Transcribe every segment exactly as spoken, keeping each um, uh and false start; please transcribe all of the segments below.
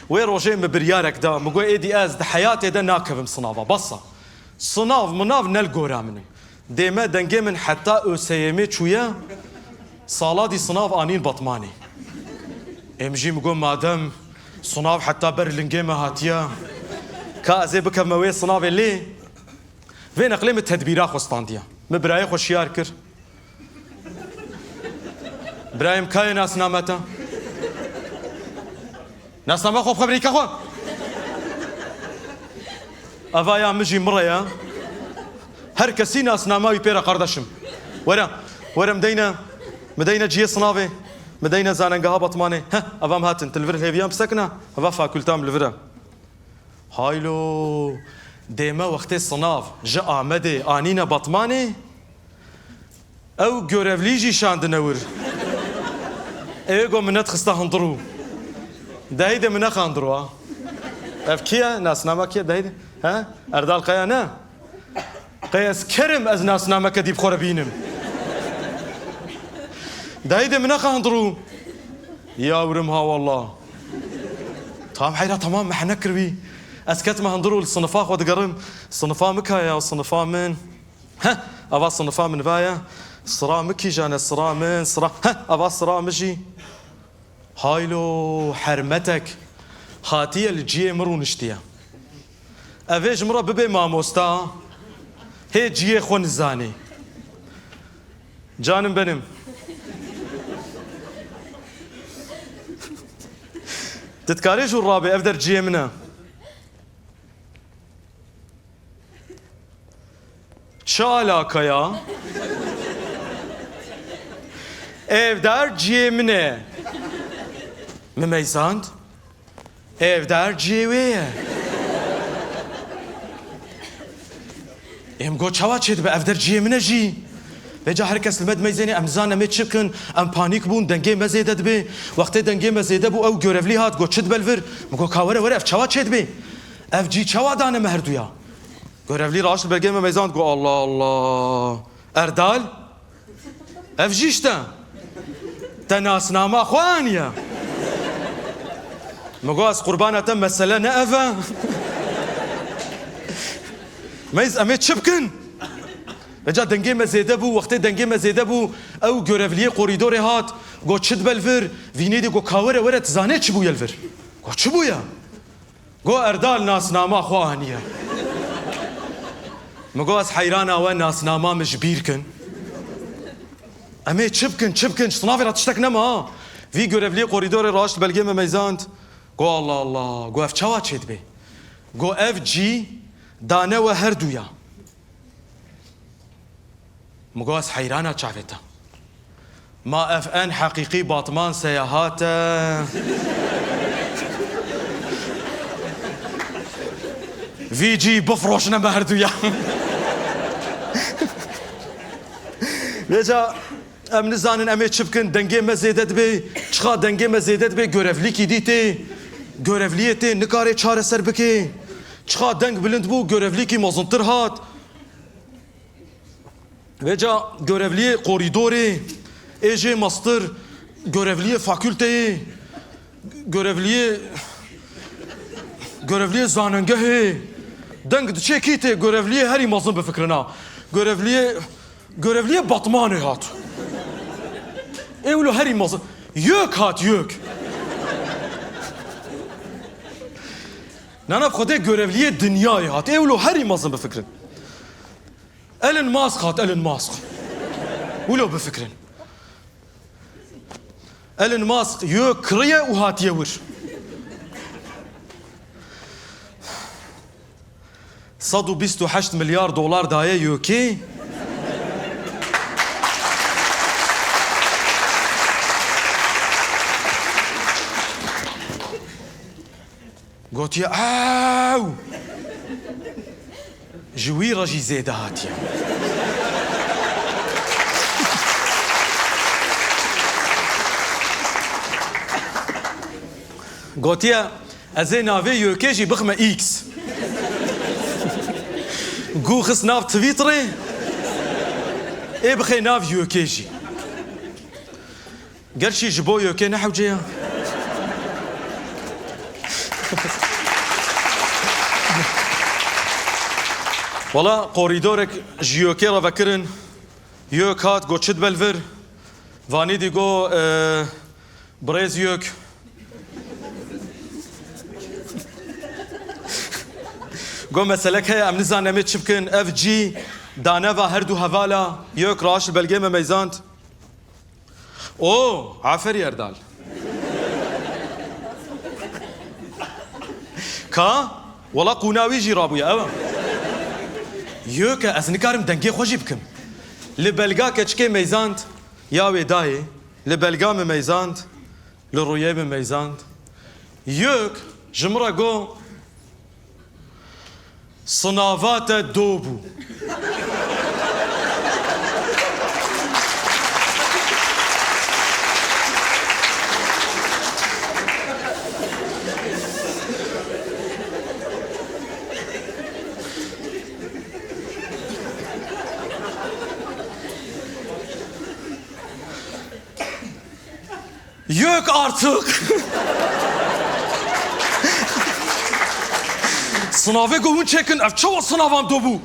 Wê rojê min biryarek da, min got, êdî ez di heyatê de nakevim sinava, bes e. Sinav minav ne li gora min e. Dême dengê min heta ÖSYM'ê çûye, sala dî sinav anîn Batmanê. Ê min jî min got, madem sinav heta ber lingê me hatiye, ka ez ê bikevime wê sinavê lê. Vê neqlê min tedbîra xwe standiye. Min birayê xwe şiyar kir. Birayê min, ka ye nasname te? Nasname xwe bixwe birîka xwe. Eva ya min jî min re ye. Her kesî nasnama wî pê re, qardeşim. Were, were min deyne, min deyne cihê sinavê, min deyne zanengeha Batmanê. Heh, eva min hatin, tu li vir hêviyan bisekine, eva fakulta min li vir e. Haylo, dême wextê sinav ji Amedê anîne Batmanê, ew görevlî jî şandine wir. Ê go min nedixiste hundirû. Dehîdê min nexandirû ha. Ev kî ye? Nasnama kî ye? Dehîdê. He? Erdal Kaya ne? Qey ez kerim ez nasnameke dî bi xwe re bînim. Dayê de min nexe hundirû. Ya wirim ha wallah. Tam heyra tamam, me hene kir wî. Ez ketime hundirû, li sinifa xwe digerim. Sinifa min ka ye, sinifa min. Heh, ava sinifa min va ye. Sira min kîjan e, sira min, sira. Heh, ava sira min jî. Haylo, hermetek hatiye li ciyê min rûniştiye. Ev ê ji min re bibe mamosta, hê ciyê xwe nizanê. Canim benim. Tu dikarî ji wir rabê, ev der ciyê min e. Çi alaka ya? Ev der ciyê min e. Min meyzand. Ev der ciyê wê ye. Ê min got, çawa çêdibe? Ev der ciyê min e jî. Vêca her kes li me dimeyzêne, em nizanin em ê çi bikin, em panîk bûn, dengê me zêde dibe. Wextê dengê me zêde bû, ew görevlî hat, got, çi dibe li vir? Min got, ka were, were, ev çawa çêdibe? Ev cî çawa dane me herduya? Görevlî raşt belgê me meyzand, got, Allah Allah. Erdal, ev jî işte. Te nasnama xwe aniye. Min got, ez qurbana te, mesele ne ev e. Meyz, em ê çi bikin? Vêca dengê me zêde bû, wextê dengê me zêde bû, ew görevliyê korîdorê hat, got, çi dibe li vir? Vînê dî got, ka were, were, tu zanê çi bûye li vir? Got, çi bûye? Got, Erdal nasnama xwe aniye. Min got, ez heyrana we, nasnama min ji bîr kin. Em ê çi bikin, çi bikin? Ji sinavê re tiştek nema ha. Vî görevliyê korîdorê raşt belgê me meyzand. Got, Allah Allah. Got, ev çawa çêdibe? Got, ev cî dane we herduya. Min got, ez heyrana çavê te. Ma ev en heqîqî Batman seyahat e. Vî cî bifroşne me herduya. Vêca em nizanin em ê çi bikin, dengê me zêde dibe, çiqa dengê me zêde dibe, görevlîkî dî tê, görevliyê tê, nikare çareser bike. Çiqa deng bilind bû, görevlîkî mezintir hat. Vêca görevliyê korîdorê, ê jê mestir, görevliyê fakulteyê, görevliyê, görevliyê zanengehê, deng diçe kî tê, görevliyê herî mezin bifikirina. Görevliyê, görevliyê Batmanê hat. Ê wilo herî mezin. Yök hat, yök. Nana bi Xwedê görevliyê dinyayê hat. Ê wilo herî mezin bifikirin. Elon Musk hat, Elon Musk. Wilo bifikirin. Elon Musk yök kiriye û hatiye wir. Sed û bîst û heşt milyar dolar daye yökê. Gotiye, ew! Ji wî re jî zêde hatiye. Gotiye, ez ê navê yökê jî bixime X. Gû xist nav Twitterê, ê bixê nav yökê jî. Gerçî ji bo yökê ne hewce ya. Wala korîdorek ji YÖKê re vekirin. YÖK hat, got, "Çi dibe li vir?" Vanî dî got, "E, birêz YÖK." Got, "Meselek heye, em nizanin em ê çi bikin." Ev cî dane va her du hevala, YÖK raşt li belgê me meyzand. O, aferî Erdal. Ka, wela qûna wî jî rabûye, ew e. YÖK e, ez nikarim dengê xwe jî bikim. Li belga keçikê meyzand, ya wê dayê, li belga min meyzand, li rûyê min meyzand. YÖK ji min re got, "Sinava te do bû." YÖK artık. Sinavê ku hûn çêkin, ev çawa sinavan do bû?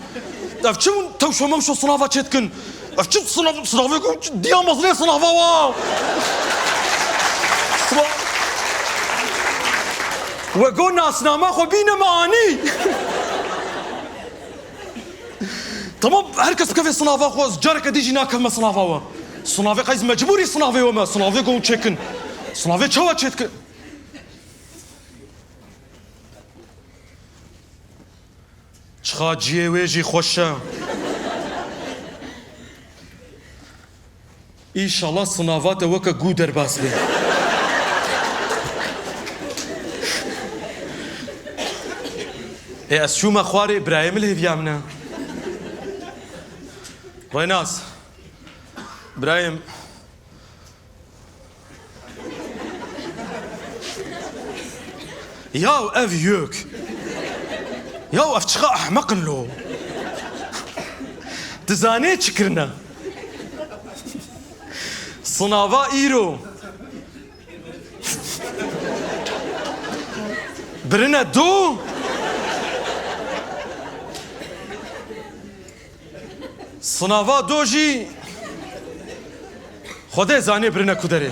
Ev çi hûn tewşo mewşo sinava çêdikin? Ev çi sinav-, sinavê ku diya mezinê sinava wa? Sina-, we got nasnama xwe bîne me anî. Tamam, her kes bikeve sinava xwe, ez careke dî jî nakevme sinava we. Sinavê qeys mecbûrî sinavê we me, sinavê ku hûn çêkin. Sinavê çawa çêdikin? Çiqa ciyê wê jî xweş e. Înşallah sinava te weke gû derbas bê. Ê, ez çûme xwarê, birayê min li hêviya min e. Rênas. Birayê min. Yaw ev YÖK. Yaw ev çiqa ehmeq in lo. Dizanê çi kirine? Sinava îro. Birine do. Sinava do jî Xwedê zanê birine ku derê.